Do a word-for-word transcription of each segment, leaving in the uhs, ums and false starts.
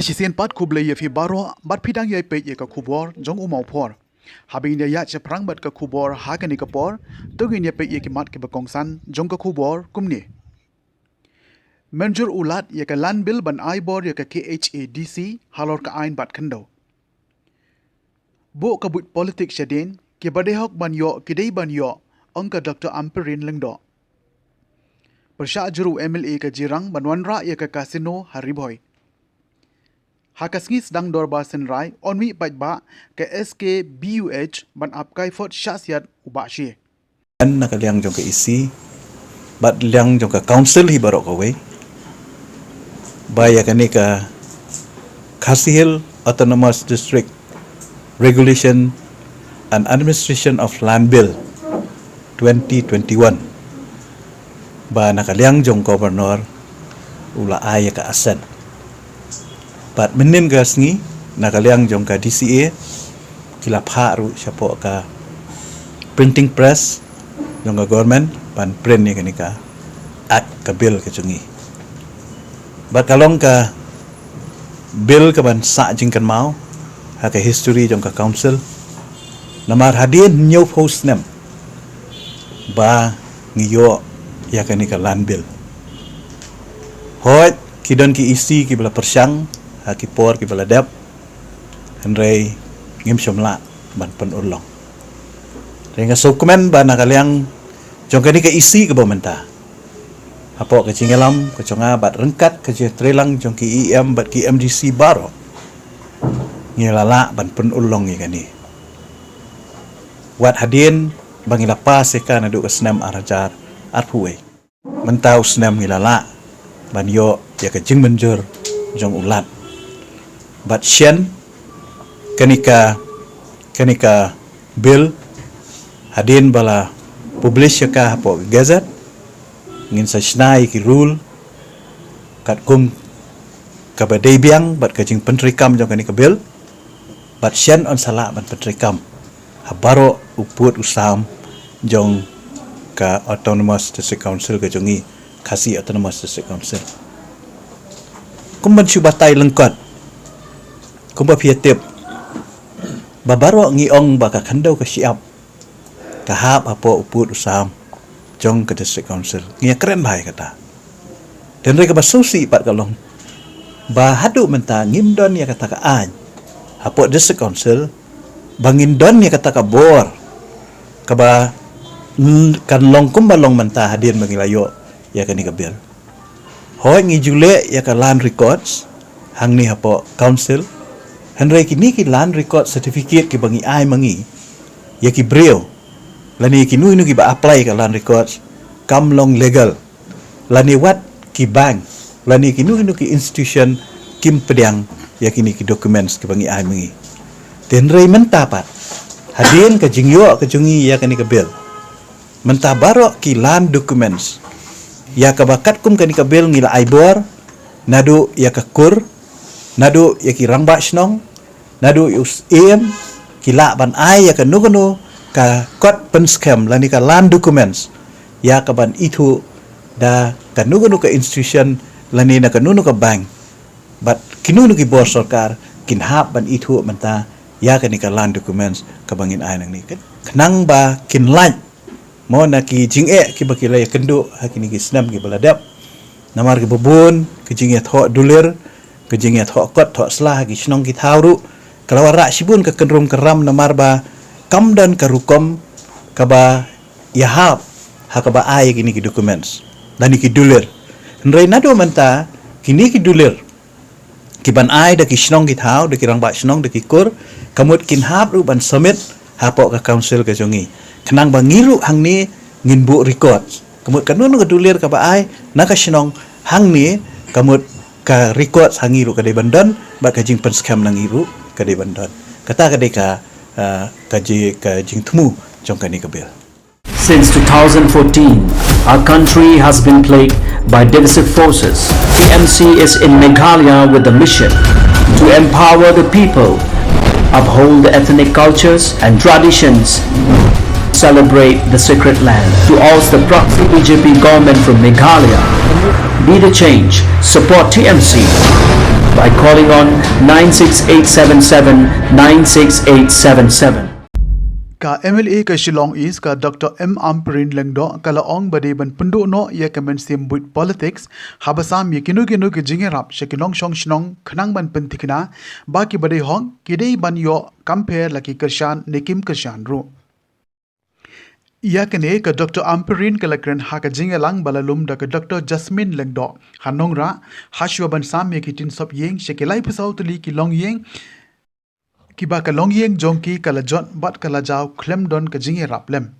Shisien pat khublei ïa phi baroh bad phi dang ïai peit ïa ka khubor jong u Mawphor. Haba ngin ïa ïaid shaphrang bad ka khubor ha kane ka por, to ngin ïa peit ïa ki mat kiba kongsan jong ka khubor kumne. Mynjur u Lat ïa ka Land Bill ban ai bor ïa ka K H A D C halor ka aiñ bat khyndew. Buh ka buit politik shadien, kiba dei hok ban ïoh ki dei ban ïoh, ong ka Doctor Ampareen Lyngdoh. Pyrshah jur u M L A ka Jirang ban wanrah ïa ka casino ha Ri Bhoi. Ha ka sngi sdang dorbar synrai, yn mih paidbah ka S K B U H ban ap kai phot shah siat u Bah Shie. Na ka liang jong ka E C bad liang jong ka council hi baroh kawei, ba ïa kane ka Khasi Hills Autonomous District Regulation and Administration of Land Bill twenty twenty-one, ba na ka liang jong governor u la ai ïa ka assent. Bad mynnin ka sngi, na ka liang jong ka D C A, ki la phah ruh shapoh ka printing press jong ka government ban print ïa kane ka act, ka bill ka jong ngi. Bad ka long ka bill kaban sah jingkynmaw ha ka history jong ka council. Namar hadien hynñiewphew snem ba ngi ïoh ïa kane ka Land Bill, hooid ki don ki E C kiba la pyrshang ha ki por kiba la dep, hynrei ngim shym lah ban pynurlong. Hynrei nga sngewkmen ba na ka liang jong kane ka E C kaba mynta, hapoh ka jingïalam ka jong nga bad ryngkat ka jingtreilang jong ki E M bad ki M D C baroh, ngi la lah ban pynurlong ïa kane. Wat hadien ba ngi la pass ïa ka naduh ka snem ar hajar arphew wei, mynta u snem ngi la lah ban ïoh ïa ka jingmynjur jong u Lat. Bad shen kane ka, kane ka bill, hadien ba la publish ïa ka hapoh ka gazette, ngin sa shna ïa ki rule katkum kaba dei biang bad ka jingpyntreikam jong kane ka bill. Bad shen yn sa lah ban pyntreikam ha baroh u pud u sam jong ka Autonomous District Council ka jong ngi, Khasi Autonomous District Council. Kum ban shu batai lyngkot, kumba phi ïa tip ba baroh ngi ong ba ka khyndew ka shyiap ka hap hapoh u pud u sam jong ka District Council. Ngi ïa kren bha ïa kata. Hynrei kaba sngewsih pat ka long ba haduh mynta ngim don ïa kata ka aiñ hapoh District Council ba ngin don ïa kata ka bor kaba, mm, kan long kumba long mynta hadien ba ngi la ïoh ïa kane ka bill. Hooid ngi ju leh ïa ka land records hangne hapoh council, hynrei kine ki land record certificate kiba ngi ai ma ngi ïa ki briew lane kino kino kiba apply ka land records kam long legal, lane wat ki bank lane kino kino ki institution kim pdiang ïa kine ki documents kiba ngi ai ma ngi. Hynrei mynta pat, hadien ka jingïoh ka jong ngi ïa kane ka bill, mynta baroh ki land documents ïa kaba katkum kane ka bill ngi la ai bor, naduh ïa ka kur, naduh ïa ki rangbah shnong, naduh ïa u syiem, ki lah ban ai ïa kano kano ka kot pynskhem lane ka land documents ïa kaban ithuh da kano kano ka institution lane na kano kano ka bank. Bad kino kino ki bor sorkar kin hap ban ithuh mynta ïa kane ka land documents kaba ngin ai nangne, khnang ba kin lait mo na ki jingeh kiba ki la ïakynduh ha kine ki snem kiba la dep. Namar kiba bun ki jingïathoh dulir, ki jingïathoh kot thoh sla ha ki shnong ki thaw ruh ka la wanrah shibun ka kynrum kynram namar ba kam don ka rukom kaba ïahap ha kaba ai kine ki documents lane ki dulir. Hynrei naduh mynta kine ki dulir kiban ai da ki shnong ki thaw, da ki rangbah shnong, da ki kur, ka mut kin hap ruh ban submit hapoh ka council ka jong ngi. Khnang ba ngi ruh hangne ngin buh records. Ka mut kano kano ka dulir kaba ai na ka shnong hangne, ka mut ka records ha ngi ruh ka dei ban don bad ka jingpynskhem na ngi ruh ka dei ban don. Kata ka dei ka, ah, ka ji-, ka jingthmu jong kane ka bill. Since two thousand fourteen, our country has been plagued by divisive forces. T M C is in Meghalaya with the mission to empower the people, uphold the ethnic cultures and traditions, Celebrate the sacred land. To oust the proxy B J P government from Meghalaya, be the change. Support T M C by calling on nine six eight seven seven nine six eight seven seven. Ka M L A ka Shillong East, ka Doctor M Ampareen Lyngdoh, ka la ong ba dei ban pynduh noh ïa ka mynsiem buit politics haba sam ïa kino kino ki jingïarap sha ki nongshong shnong, khnang ban pynthikna ba kiba dei hok ki dei ban ïoh, kam pher la ki kyrshan ne kim kyrshan ruh. Ïa kane ka Doctor Ampareen ka la kren ha ka jingïalang ba la lum da ka Doctor Jasmine Lyngdoh ha Nongrah, ha shuwa ban sam ïa ki tin sop ïing sha ki laiphew saw tylli ki longïing, kiba ka longïing jong ki ka la jot bad ka la jaw khlem don ka jingïarap lem.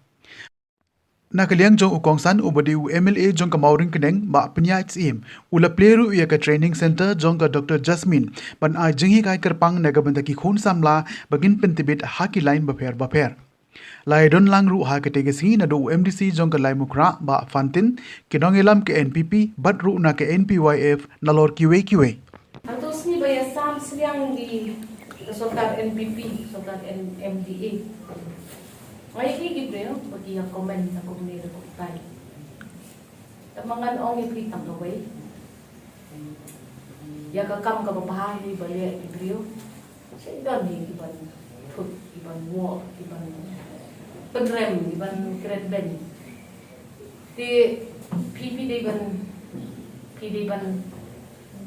Na ka liang jong u kongsan uba dei u M L A jong ka Mawryngkneng, Bah Pynïaid Syiem, u la plie ruh ïa ka training centre jong ka Doctor Jasmine ban ai jinghikai kyrpang na ka bynta ki khun samla ba kin pyntbit ha ki lain bapher bapher. La ïadon lang ruh ha katei ka sngi naduh u M D C jong ka Laitumkhrah, Bah Fantin, ki nongïalam ka N P P bad ruh na ka N P Y F nalor kiwei kiwei. Hato sngi ba ïasam sliang di ka sorkar N P P, sorkar N-, M D A. Ngai ki ki briew ba ki ïa comment na kumne da kumtai. Te ma ngan ong ïa phi tang kawei. Ïa ka kam kaba bha hi ba leh ki briew. Shen don hi ki ban thut, ki ban wok, ki ban pynrem, ki ban kren beiñ. Te phi phi dei ban, phi dei ban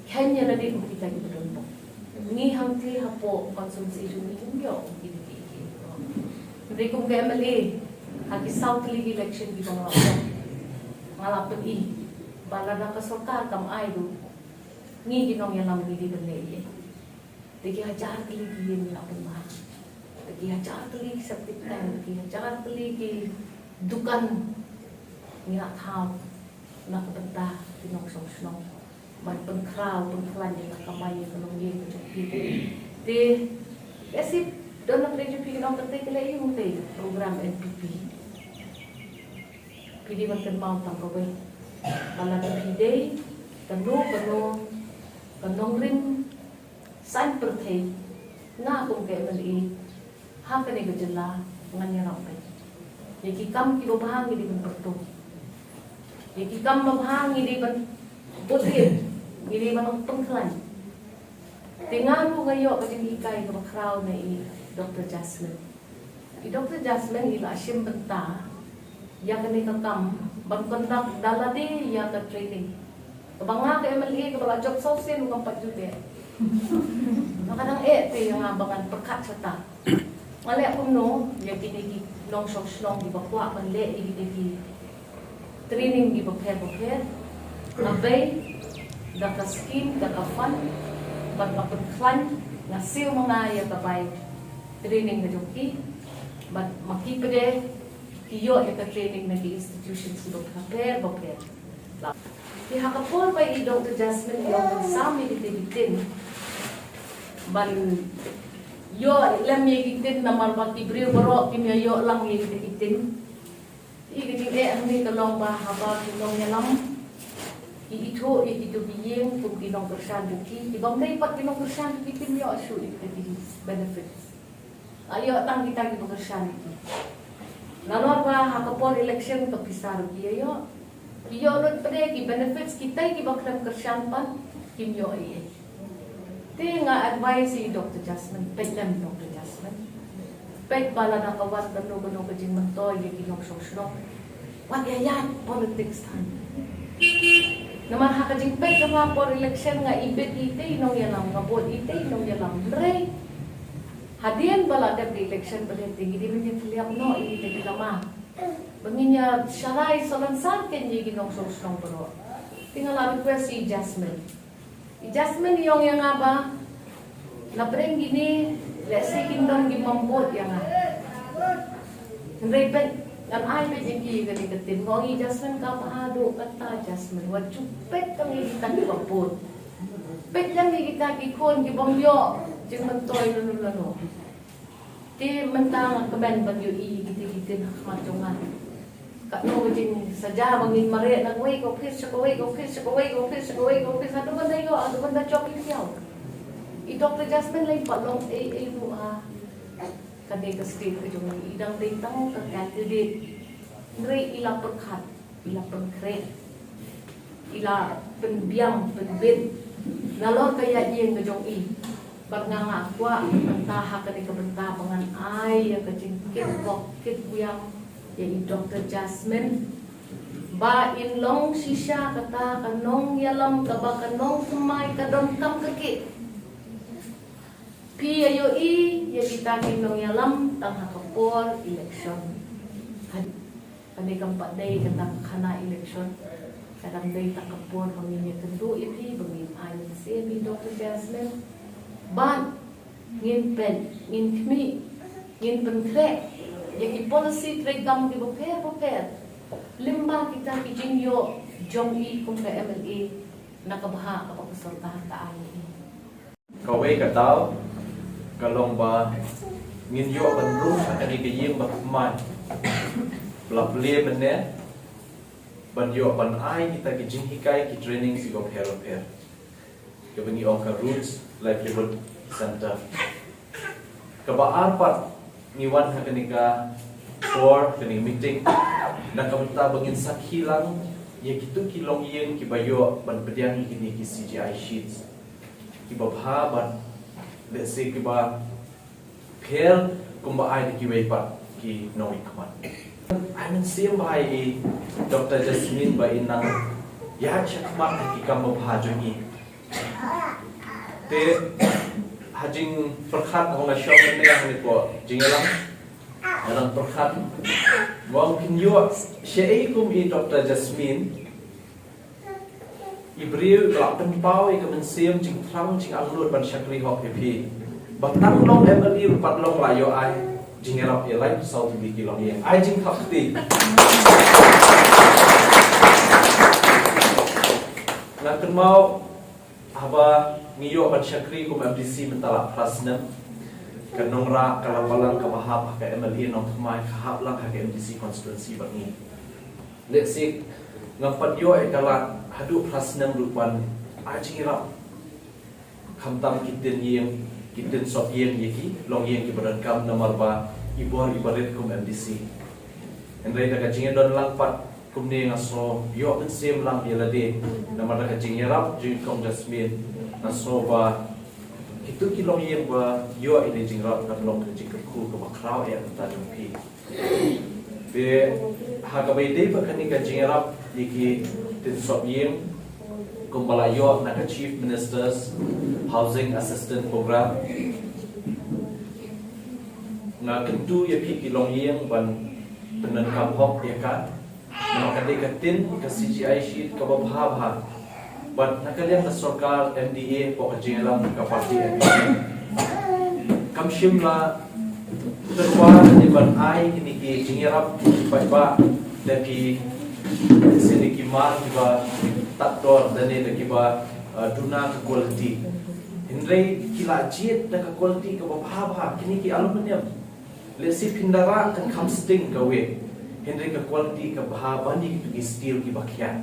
khein ïa lade kum kita kiba don bok. Ngi hangtei hapoh constituency jong ngi ngim ïoh kum kita ki. Hynrei kum ka M L A ha ki saw tylli ki election kiba nga la pyn-i, nga la pyn-i ba lada ka sorkar kam ai ruh, ngi ki nongïalam ngi dei ban leh ei ei. Da ki hajar tylli ki ïing ngi la pynbha. Da ki hajar tylli ki septic tank, da ki hajar tylli ki dukan ngi la thaw na ka bynta ki nongshong shnong. Ban pynkhraw, pynkhlaiñ ïa ka kamai, ïa ka longïing ka jong ki. Te, ka sip, don na pdeng jong phi ki nongkynthei ki leh ïa utei program N P P. Phi dei ban kynmaw tang kawei. Ba lada phi dei kano kano ka nongrim saiñ pyrthei, nga kum ka M L A ha kane ka jylla ngan ïarap beit. Ïa ki kam kiba bha ngi dei ban pyrto. Ïa ki kam ba bha ngi dei ban bud ïa, ngi dei ban pynkhlaiñ. Te nga ruh nga ïoh ka jinghikai kaba khraw na i Doctor Jasmine. I Doctor Jasmine i la shim bynta ïa kane ka kam ban conduct da lade ïa ka training. Kaba nga ka M L A kaba la jop saw sien u kam pat ju dei. Nga ka dang eh te ïa nga ba ngan pyrkhat shata. Nga leh kumno ïa kine ki nongshong shnong kiba kwah ban leh ïa kine ki training kiba pher bapher. Nga bei da ka scheme, da ka fund, bad nga pynkhlaiñ, nga siew ma nga ïa ka bai training ka jong ki, bad ma ki pat de ki ïoh ïa ka training na ki institutions kiba pher bapher. Te ha ka por ba i Doctor Jasmine i ong ban sam ïa kita ki tin, ban ïoh lem ïa ki tin namar ba ki briew baroh kim ïa ïoh lang ïa kita ki tin. Te ka jingeh hangne ka long ba haba ki nongïalam ki ithuh ïa kito ki ïing kum ki nongkyrshan jong ki, ki bym dei pat ki nongkyrshan jong ki kim ïoh shuh ïa kita ki benefits. La ïoh tang kita kiba kyrshan ïa ki. Nalor ba ha ka por election ka pisa ruh ki ïa ïoh. Ki ïoh lut pat de ki benefits, kita kiba khlem kyrshan pat kim ïoh ei ei. Te nga advice ïa i Doctor Jasmine, peit lem Doctor Jasmine. Peit ba lada ka wan kano kano ka jingmyntoi ïa ki nongshong shnong, wat ïa ïaid politics than. Namar ha ka jingpeit jong nga por election nga ibit ïa itei i nongïalam, nga bud ïa itei i nongïalam. Hynrei hadien ba la dep ka election pat de te ngi dei ban ïa pynlong noh ïa itei i lama. Ba ngin ïa sharai salonsar kein ïa ki nongshong shnong baroh. Te nga la request ïa i Jasmine. I Jasmine i ong ïa nga ba na pdeng kine lehse kin don ki bym bud ïa nga. Hynrei peit, ngan ai peit ïa ki kane ka tin. Nga ong ïa i Jasmine, ka bha duh kata Jasmine, wat ju peit tang ïa kita kiba bud. Peit lem ïa kita ki khun ki bym ïoh jingmyntoi lano lano. Te mynta nga kmen ban ïohi ïa kita ki tin ha khmat jong nga. Katno ka jingsaja ba ngin mareh na kawei ka office sha kawei ka office sha kawei ka office sha kawei ka office, haduh ban da ïoh, haduh ban da jop ïa ki. I Doctor Jasmine lei pat long ei ei ruh ha Ka dei ka state ka jong i, i dang dei tang ka candidate. Hynrei i la pyrkhat, i la pynkhreh, i la pynbiang pynbit nalor ka ïaid ïeng ka jong i. Bad nga nga kwah mynta ha kane ka bynta ba ngan ai ïa ka jingkit bok kit wiang ïa i Doctor Jasmine, ba in long shisha kata ka nongïalam kaba ka nongthymmai ka donkam ka ki. Phi ïa ïohi ïa kita ki nongïalam tang ha ka por election. Kane kam pat dei kata ka khana election. Ka dang dei tang ka por ba ngin ïakynduh ïa phi, ba ngin ai mynsiem ïa i Doctor Jasmine. Bad ngin peit, ngin khmih, ngin pynkhreh ïa ki policy treikam kiba pher bapher lyngba kita ki jingïoh jong i kum ka M L A na ka bynta kaba ka sorkar ka ai ïa i. Kawei ka daw ka long ba ngin ïoh ban rung ha kane ka ïing ba thymmai, ba la plie mynne, ban ïoh ban ai kita ki jinghikai, ki training kiba pher bapher, kaba ngi ong ka Roots Livelihood Center. Kaba ar pat, ngi wan ha kane ka por, kane ka meeting na ka bynta ba ngin sakhi lang ïa kito ki longïing kiba ïoh ban pdiang ïa kine ki C G I sheets kiba bha bad lehse kiba pher kumba ai da kiwei pat ki nongmihkhmat. Ai mynsiem bha ïa i Doctor Jasmine ba in nang ïaid shakhmat ha ki kam babha jong i. Te ha jingpyrkhat, ha nga shong mynne ha kane ka jingïalang, nga dang pyrkhat, nga ong phin ïoh shaei kum i Doctor Jasmine, i briew ba la pynpaw ïa ka mynsiem jingthrang jingangnud ban shakri hok ïa phi. Ba tang long M L A ruh pat long la ïoh ai jingïarap ïa laiphew saw tylli ki longïing. Ai jingthap kti. Nga kynmaw haba ngi ïoh ban shakri kum M D C mynta la phra snem, ka nongrah ka la balang kaba hap ha ka M L A nongthymmai ka hap lang ha ka M D C constituency bad ngi. Lehse ngam pat ïoh ïa ka lad haduh phra snem ruh ban ai jingïarap, khamtam ki tin ïing, ki tin sop ïing ïa ki longïing kiba donkam namar ba i bor iba rit kum M D C. Hynrei da ka jingïadon lang pat kumne nga sngew ïoh mynsiem lang ïa lade namar da ka jingïarap jong i Kong Jasmine, nga sngew ba kito ki longïing ba ïoh ïa kane ka jingïarap kan long ka jingkyrkhu kaba khraw eh na ka bynta jong phi. Te ha kaba ïadei bad kane ka jingïarap ïa ki tin sop ïing kumba la ïoh na ka Chief Minister's Housing Assistance Program, nga kyntu ïa phi ki longïing ban pyndonkam hok ïa ka. Namar ka dei ka tin, ka C G I sheet kaba bha bha. Bad na ka liang ka sorkar M D A, hapoh ka jingïalam ka party M D A, kam shym la tyrwa lane ban ai kine ki jingïarap ki paidbah da ki, lehse da ki mar kiba tad dor lane da kiba, uh, duna ka quality. Hynrei ki la jied da ka quality kaba bha bha, kine ki aluminium. Lehse phin da rah kan kham sting kawei, hynrei ka quality ka bha ban ïa kito ki steel kiba khiah.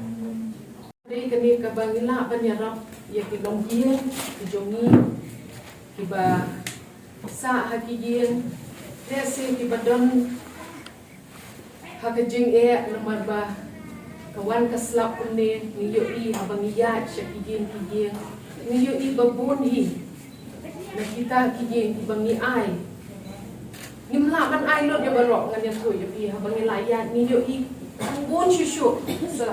Dei kane kaba ngi lah ban ïarap ïa ki longïing ki jong ngi kiba sah ha ki ïing, lehse kiba don ha ka jingeh namar ba ka wan ka slap kumne. Ngi ïohi haba ngi ïaid sha ki ïing ki ïing, ngi ïohi ba bun hi na kita ki ïing kiba ngi ai. Ngim lah ban ai lut ïa baroh, ngan ïathuh ïa phi, haba ngi la ïaid ngi ïohi bun shuh shuh sa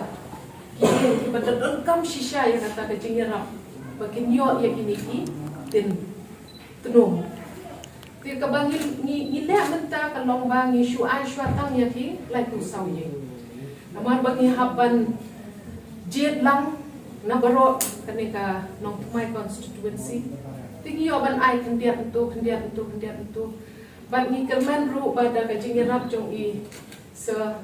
ki ïing kiba da donkam shisha ïa kata ka jingïarap ba kin ïoh ïa kine ki tin tnum. Te kaba ngi, ngi, ngi leh mynta ka long ba ngi shu ai shuwa tang ïa ki laiphew saw ïing. Namar ba ngi hap ban jied lang na baroh kane ka Nongthymmai constituency. Te ngi ïoh ban ai khyndiat hangto, khyndiat hangto, khyndiat hangto. Bad ngi kyrmen ruh ba da ka jingïarap jong i Sir,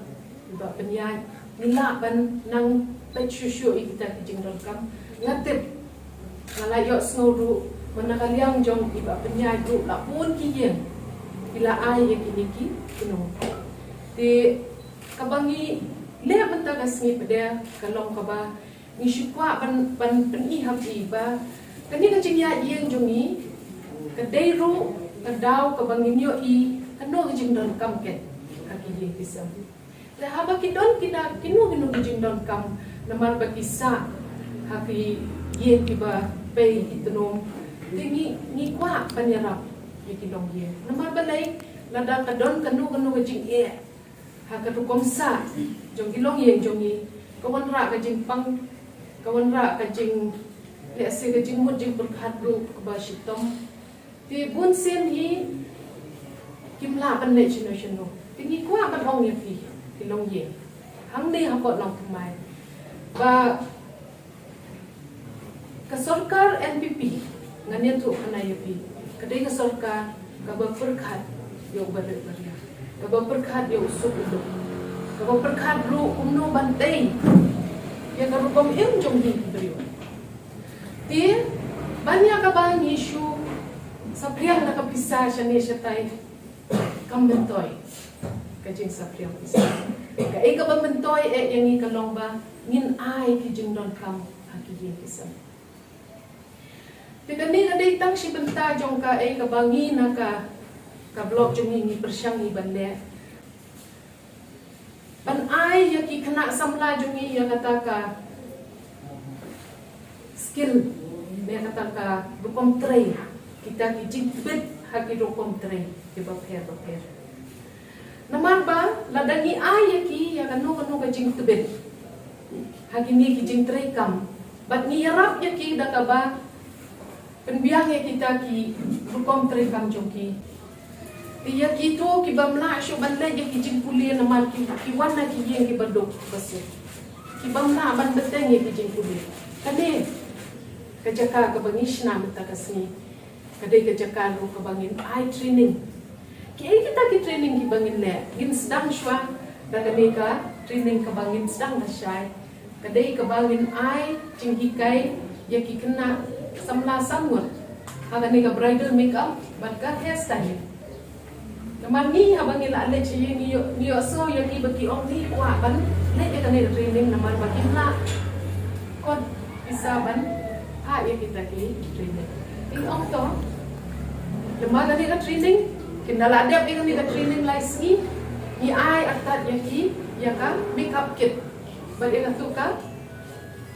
i Bah Pynïaid, ngi lah ban nang peit shuh shuh ïa kita ki jingdonkam. Nga tip, nga la ïohsngew ruh ba na ka liang jong i Bah Pynïaid ruh la bun ki ïing ki la ai ïa kine ki kynnoh. Te kaba ngi leh mynta ka sngi pat de ka long kaba ngi shu kwah ban, ban pyni ha phi ba kane ka jingïaid ïing jong ngi ka dei ruh ka daw kaba ngin ïohi Kano ka jingdonkam kat ha ki ïing ki sem. Te haba ki don kino kino ki jingdonkam namar ba ki sah ha ki ïing kiba pei ki tnum. Te ngi ngi kwah ban ïarap ïa ki longïing. Namar balei lada ka don kano kano ka jingeh ha ka rukom sah jong ki longïing jong ngi, ka wanrah ka jingpang, ka wanrah ka jing, lehse ka jingmut jingpyrkhat ruh kaba shitom. Te bun sien hi kim lah ban leh shano shano. Te ngi kwah ban ong ïa phi ki longïing hangne hapoh Nongthymmai ba ka sorkar N P P, ngan ïathuh khana ïa phi, ka dei ka sorkar kaba pyrkhat ïa u barit baria, kaba pyrkhat ïa u suk u duk, kaba pyrkhat ruh kumno ban tei ïa ka rukom im jong ngi ki briew. Te ban ïa kaba ngi shu saphriang da ka pisa shane shatai, kam myntoi ka jingsaphriang pisa. Kaei kaba myntoi eh ïa ngi ka long ba ngin ai ki jingdonkam ha ki ïing ki sem. Te kane ka dei tang shi bynta jong kaei kaba ngi na ka, ka block jong ngi ngi pyrshang ngi ban leh. Ban ai ïa ki khynnah samla jong ngi ïa kata ka skill, ïa kata ka rukom trei, kita ki jingtbit ha ki rukom trei kiba pher ba pher. Namar ba lada ngi ai ïa ki ïa kano kano ka jingtbit ha kine ki jingtrei kam, bad ngi ïarap ïa ki da kaba pynbiang ïa kita ki rukom trei kam jong ki. Te ïa kito kiba mlah shuh ban leh ïa ki jingpule namar ki, ki wan na ki ïing kiba duk ba suk. Kiba mlah ban bteng ïa ki jingpule. Kane ka jaka kaba ngi shna mynta ka sngi. Ka dei ka jaka ruh kaba ngin ai training. Kiei kita ki training kiba ngin leh? Ngin sdang shuwa da kane ka training kaba ngin sdang lashai. Ka dei kaba ngin ai jinghikai ïa ki khynnah samla san ngut ha kane ka bridal makeup bad ka hair styling. Namar ngi haba ngi la leit sha ïing ngi ïoh, ngi ïohsngew ïa ki ba ki ong ngi kwah ban leit ïa kane ka training namar ba kim lah kot pisa ban phah ïa kita ki training. Ngi ong to, namar kane ka training kin da la dep ïa kane ka training lai sngi, ngi ai artat ïa ki ïa ka makeup kit. Bad ïa katu ka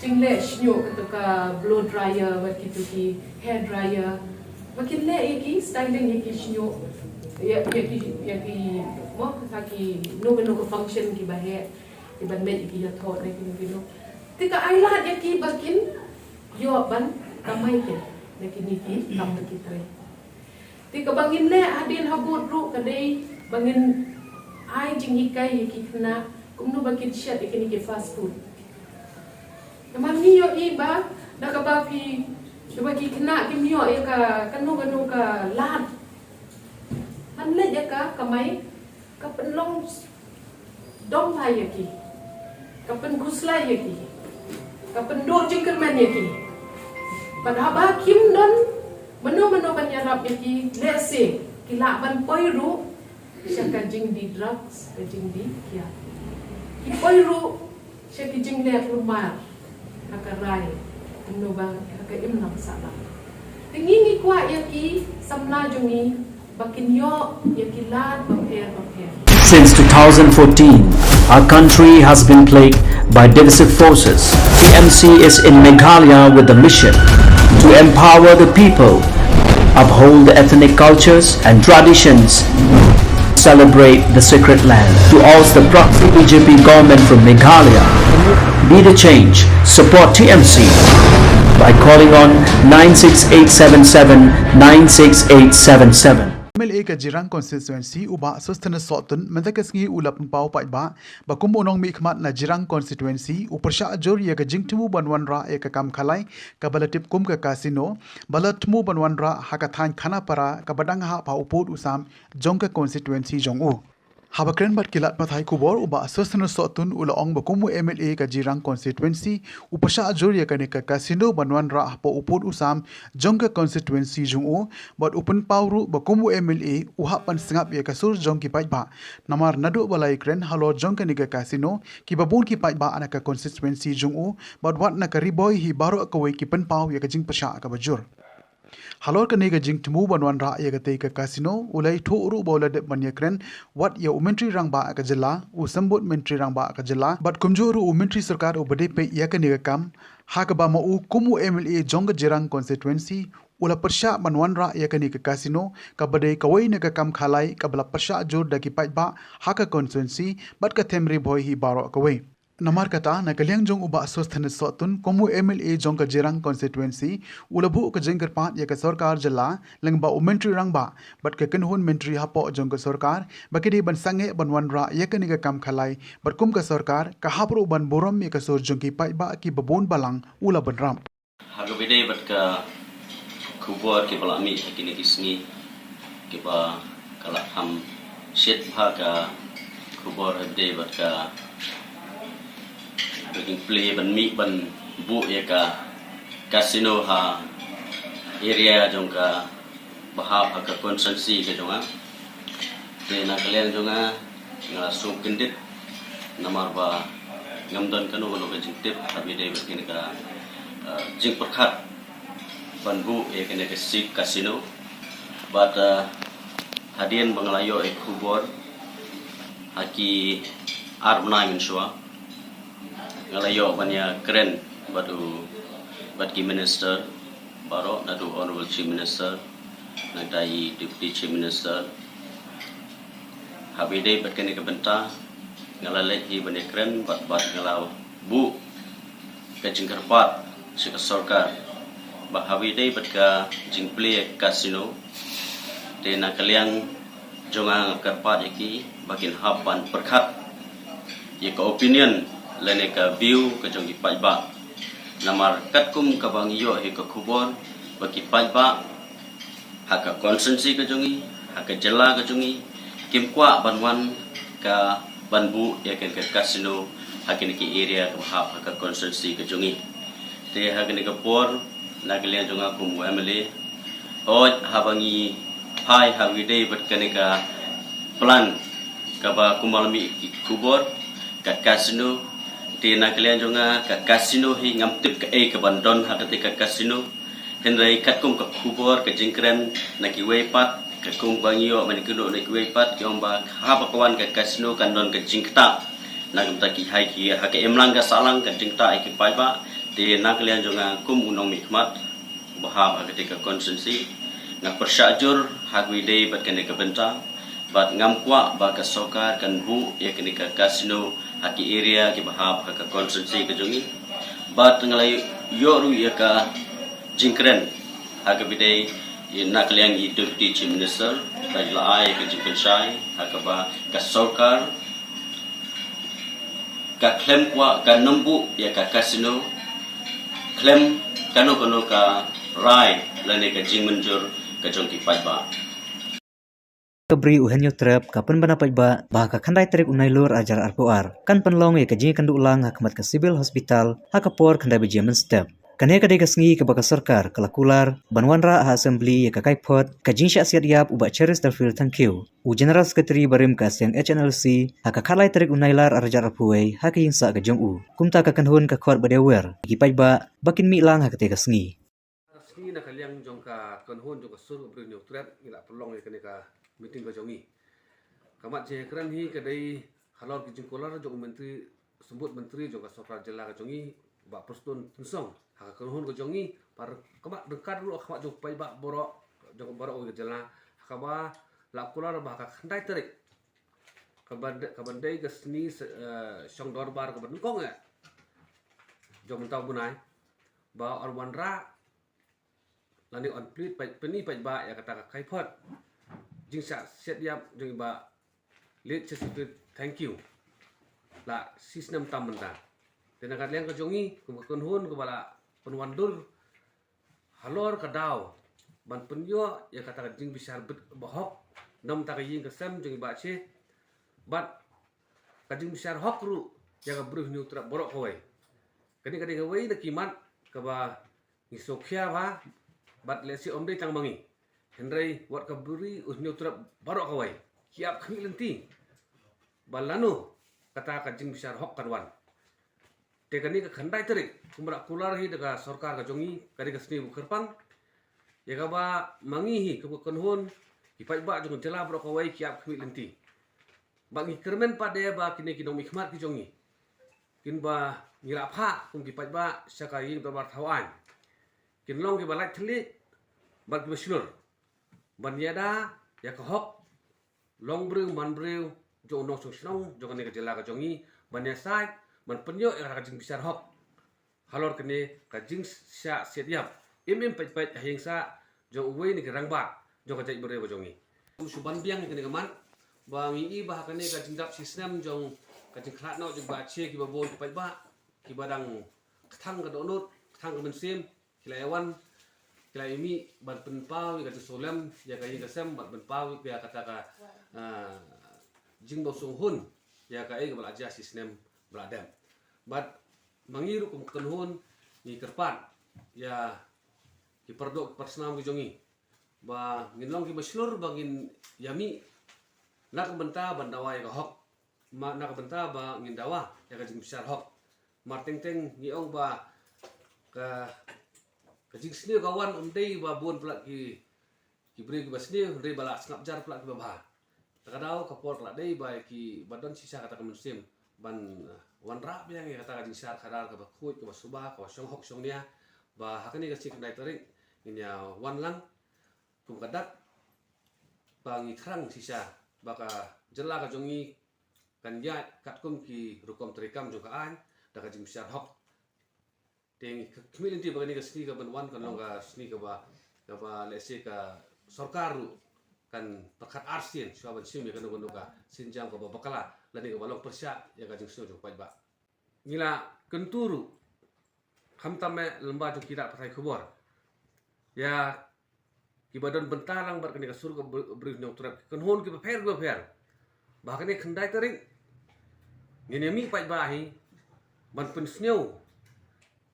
jingleh shñiuh, katu ka blow dryer bad kitu ki hair dryer. Ba kin leh ïa ki styling ïa ki shñiuh. Ïa, ïa ki, ïa ki, mo, ha kino kino ka function kiba heh, kiban leh ïa ki ïathoh ne kino kino. Te ka ai lad ïa ki ba kin ïoh ban kamai te na kine ki kam ba ki trei. Te kaba ngin leh hadien habud ruh ka dei ba ngin ai jinghikai ïa ki khynnah kumno ba kin shet ïa kine ki fast food. Namar ngi ïohi ba da kaba phi, da kaba ki khynnah kim ïoh ïa ka kano kano ka lad ban leh ïa ka kamai, ka pynlong dom bha ïa ki, ka pynkhuslai ïa ki, ka pynduh jingkyrmen ïa ki. Bad haba kim don mano mano ban ïarap ïa ki, lehse ki lah ban poi ruh sha ka jingdie drugs, ka jingdie kiad. Ki poi ruh sha ki jingleh kulmar ha ka rai, kumno ba ha ka imlang sahlang. Te ngi ngi kwah ïa ki samla jong ngi ba kin ïoh ïa ki lad bapher bapher. Since two thousand fourteen, our country has been plagued by divisive forces. T M C is in Meghalaya with the mission to empower the people, uphold the ethnic cultures and traditions, celebrate the sacred land. To oust the proxy B J P government from Meghalaya, be the change, support T M C by calling on nine six eight seven seven, nine six eight seven seven. M L A ka Jirang constituency u Bah Sosthenes Sohtun mynta ka sngi u la pynpaw paidbah ba kum u nongmihkhmat na Jirang constituency u pyrshah jur ïa ka jingthmu ban wanrah ïa ka kam khalai kaba la tip kum ka casino, ba la thmu ban wanrah ha ka thaiñ Khanapara kaba dang hap ha u pud u sam jong ka constituency jong u. Haba kren bad ki lad pathai khubor u Bah Sosthenes Sohtun u la ong ba kum u M L A ka Jirang constituency u pyrshah jur ïa kane ka casino ban wanrah hapoh u pud u sam jong ka constituency jong u, bad u pynpaw ruh ba kum u M L A u hap ban sngap ïa ka sur jong ki paidbah. Namar naduh ba la ïakren halor jong kane ka casino, kiba bun ki paidbah na ka constituency jong u bad wat na ka Ri Bhoi hi baroh kawei ki pynpaw ïa ka jingpyrshah kaba jur. Halor kane ka jingthmu ban wanrah ïa katei ka casino, u la ïathuh ruh ba u la dep ban ïakren wat ïa u Myntri Rangbah ka jylla, u Symbud Myntri Rangbah ka jylla, bad kumjuh ruh u Myntri Sorkar uba dei peit ïa kane ka kam, ha kaba ma u kum u M L A jong ka Jirang constituency, u la pyrshah ban wanrah ïa kane ka casino, kaba dei kawei na ka kam khalai kaba la pyrshah jur da ki paidbah ha ka constituency bad ka them Ri Bhoi hi baroh kawei. Namar kata, na ka liang jong u Bah Sosthenes Sohtun kum u M L A jong ka Jirang constituency, u la buh ka jingkyrpad ïa ka sorkar jylla, lyngba u Myntri Rangbah bad ka kynhun myntri hapoh jong ka sorkar, ba ki dei ban sangeh ban wanrah ïa kane ka kam khalai, bad kum ka sorkar ka hap ruh ban burom ïa ka sur jong ki paidbah kiba bun balang, u la bynrap. Ha kaba ïadei bad ka khubor kiba la mih ha kine ki sngi, kiba ka la kham shit bha ka khubor ha kaba ïadei bad ka, ka jingplie ban mih ban buh ïa ka casino ha area jong ka, ba hap ha ka constituency ka jong nga. Te na ka liang jong nga, nga la sngewkyndit namar ba ngam don kano kano ka jingtip ha kaba ïadei bad kane ka, eh, jingpyrkhat ban buh ïa kane ka si-, casino. Bad, eh, hadien ba nga la ïoh ïa ka khubor ha ki ar bnai mynshuwa, nga la ïoh ban ïakren bad u, bad ki minister baroh, naduh Honorable Chief Minister, nangta i Deputy Chief Minister. Ha kaba ïadei bad kane ka bynta, nga la leit hi ban ïakren bad, bad nga la buh ka jingkyrpad sha ka sorkar ba ha kaba ïadei bad ka jingplie casino, te na ka liang jong nga, nga kyrpad ïa ki ba kin hap ban pyrkhat ïa ka opinion lane ka view ka jong ki paidbah. Namar katkum kaba ngi ïoh ïa ka khubor ba ki paidbah ha ka constituency ka jong ngi, ha ka jylla ka jong ngi, kim kwah ban wan ka ban buh ïa kane ka casino ha kine ki area kaba hap ha ka constituency ka jong ngi. Te ha kane ka por, na ka liang jong nga kum u M L A, hooid haba ngi phai ha kaba ïadei bad kane ka plan kaba kumba la mih ki khubor, ka casino, te na ka liang jong nga, ka casino hi ngam tip kaei kaban don ha katei ka casino. Hynrei katkum ka khubor, ka jingkren na kiwei pat, katkum ba ngi ïoh mynta kano na kiwei pat, ki ong ba haba ka wan ka casino kan don ka jingktah. Na ka bynta ki hai ki ha ka imlang ka sahlang ka jingktah ïa ki paidbah. Te na ka liang jong nga kum u nongmihkhmat ba hap ha katei ka constituency, nga pyrshah jur ha kaba ïadei bad kane ka bynta. Bad ngam kwah ba ka sorkar kan buh ïa kane ka casino ha ki area kiba hap ha ka constituency ka jong ngi. Bad nga la ïoh ruh ïa ka jingkren ha kaba ïadei na ka liang i Deputy Chief Minister, ka la ai ïa ka jingpynshai ha kaba ka sorkar ka khlem kwah, kan ym buh ïa ka casino khlem kano kano ka rai lane ka jingmynjur ka jong ki paidbah. Ka Bri u Hynñiewtrep ka pynbna paidbah ba ha ka khyndai tarik u Nailur arhajar arphew ar kan pynlong ïa ka jingïakynduh lang ha khmat ka Civil Hospital ha ka por khyndai baje mynstep. Kane ka dei ka sngi kaba ka sorkar ka la kular ban wanrah ha Assembly ïa ka kaiphod ka jingshah siat ïap u Bah Cheristerfield Thangkhiew, u General Secretary barim ka Asiang H N L C, ha ka khatlai tarik u Nailur arhajar arphew wei ha ka ïingsah ka jong u. Kumta ka kynhun ka khot ba dei wer ïa ki paidbah ba kin mih lang ha katei ka sngi. Ka sngi na ka liang jong ka kynhun jong ka sur ka Bri u Hynñiewtrep ngi la pynlong ïa kane ka meeting ka jong ngi. Ka mat jingkren hi ka dei halor ki jingkular jong u Myntri, Symbud Myntri jong ka sorkar jylla ka jong ngi, Bah Prestone Tynsong, ha ka kynhun ka jong ngi, bad ka mat ryngkat ruh ha khmat jong u paidbah baroh, jong baroh ka jylla, ha kaba la kular ba ha ka khyndai tarik, kaban dei, kaban dei ka sngi, eh, shong dorbar kaba nyngkong eh jong mynta u bnai, ba yn wanrah lane yn plie peit, pyni paidbah ïa kata ka kaiphod jingshah siat ïap jong i Bah Late Cheristerfield Thangkhiew, la shi snem tam mynta. Te na ka liang ka jong ngi kum ka kynhun kaba la pynwandur halor ka daw ban pynïoh ïa kata ka jingbishar bit ba hok na bynta ka ïing ka sem jong i Bah Che, bad ka jingbishar hok ruh ïa ka Bri u Hynñiewtrep baroh kawei. Kane ka dei kawei na ki mat kaba ngi sngewkhia bha, bad lehse ym dei tang ma ngi, hynrei wat ka Bri u Hynñiewtrep baroh kawei ki ap khmih lynti ba lano kata ka jingbishar hok kan wan. Te kane ka khyndai tarik kumba la kular hi da ka sorkar ka jong ngi, ka dei ka sngi ba kyrpang. Ïa kaba ma ngi hi kum ka kynhun ki paidbah jong ka jylla baroh kawei ki ap khmih lynti. Ba ngi kyrmen pat de ba kine ki nongmihkhmat ki jong ngi, kin ba ngi la phah kum ki paidbah sha ka ïing dorbar thaw aiñ, kin long kiba lait thylliej bad kiba shlur ban ïada ïa ka hok long briew man briew jong u nongshong shnong jong kane ka jylla ka jong ngi, ban ïasaid ban pynïoh ïa ka jingbishar hok halor kane ka jingshah siat ïap im im peit peit ha ïing sah jong uwei na ki rangbah jong ka jaitbynriew ka jong ngi. Kum shu ban biang ïa kane ka mat ba ngi i ba ha kane ka jingdap shisnem jong ka jingkhlad noh jong ba che kiba bun ki paidbah kiba dang kthang ka dohnud, kthang ka mynsiem, ki la ïa wan, ki la ïa mih ban pynpaw ïa ka jingsngewlem ïa ka ïing ka sem, ban pynpaw ïa kata ka, ah, jingbym sngewhun ïa kaei kaba la jia shisnem ba la dep. Bad ma ngi ruh kum ka kynhun ngi kyrpad ïa ki pardoh ki parsnam ki jong ngi ba ngin long kiba shlur ba ngin ïa mih na ka bynta ban dawa ïa ka hok, ma na ka bynta ba ngin dawa ïa ka jingbishar hok. Mar teng teng ngi ong ba ka, ka jingsniew ka wan ym dei ba bun palat ki, ki briew kiba sniew, hynrei ba la sngap jar palat kiba bha. Ta ka daw ka por ka la dei ba ki ba don shisha kata ka mynsiem ban, eh, wanrah biang ïa kata ka jingshar khadar kaba khuid, kaba suba, kaba shong hok shong nia, ba ha kane ka sngi khyndai tarik ngin ïa wan lang kum ka dak ba ngi thrang shisha ba ka jylla ka jong ngi kan ïaid katkum ki rukom treikam jong ka aiñ da ka jingbishar hok. Te ngi khmih lynti ba kane ka sngi ka ban wan kan long ka sngi kaba, kaba lehse ka sorkar ruh kan pyrkhat arsien shuwa ban shim ïa kano kano ka sienjam kaba bakla lane kaba long pyrshah ïa ka jingsngew jong u paidbah. Ngi la kyntu ruh khamtam eh lyngba jong ki lad pathai khubor ïa kiba don bynta lang bad kane ka sur ka br-, briew hynñiewtrep, ki kynhun kiba pher kiba pher, ba ha kane khyndai tarik ngin ïa mih paidbah hi ban pynsngew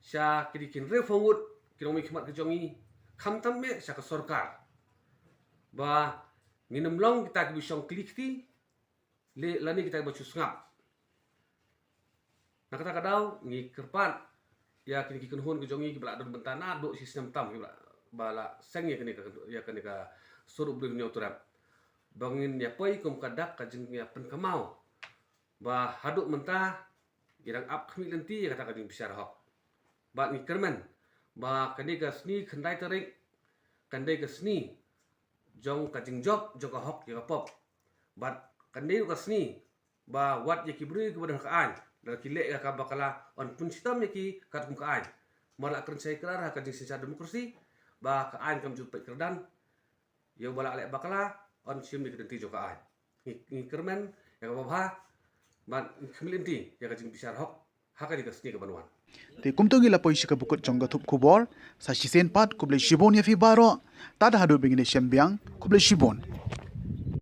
sha ki dei ki hynriewphew ngut ki nongmihkhmat ki jong ngi, khamtam eh sha ka sorkar, ba ngin ym long kita kiba shong kli kti lane kita kiba shu sngap. Na kata ka daw ngi kyrpad ïa kine ki kynhun ki jong ngi kiba la don bynta naduh shisnem tam, kiba la, ba la seng ïa kane ka, ïa kane ka sur u briew hynñiewtrep, ba ngin ïa poi kum ka dak ka jingïapynkynmaw ba haduh mynta ngi dang ap khmih lynti ïa kata ka jingbishar hok. Bad ngi kyrmen ba kane ka sngi khyndai tarik kan dei ka sngi jong ka jingjop jong ka hok ïa ka pop. Bad kan dei ruh ka sngi ba wat ïa ki briew kiba don ha ka aiñ lada ki leh ïa ka bakla, yn pynshitom ïa ki katkum ka aiñ. Namar la kren shai krar ha ka jingsynshar demokrasi ba ka aiñ kam ju peit kyrdan. Ïa uba la leh bakla yn shim ïa ka lynti jong ka aiñ. Ngi, ngi kyrmen ïa kaba bha bad ngi khmih lynti ïa ka jingbishar hok ha kane ka sngi ka ban wan. Te kumta ngi la poi sha kaba kut jong ka thup khubor. Sa shisien pat khublei shibun ïa phi baroh. Tad haduh ba ngin ïashem biang, khublei shibun.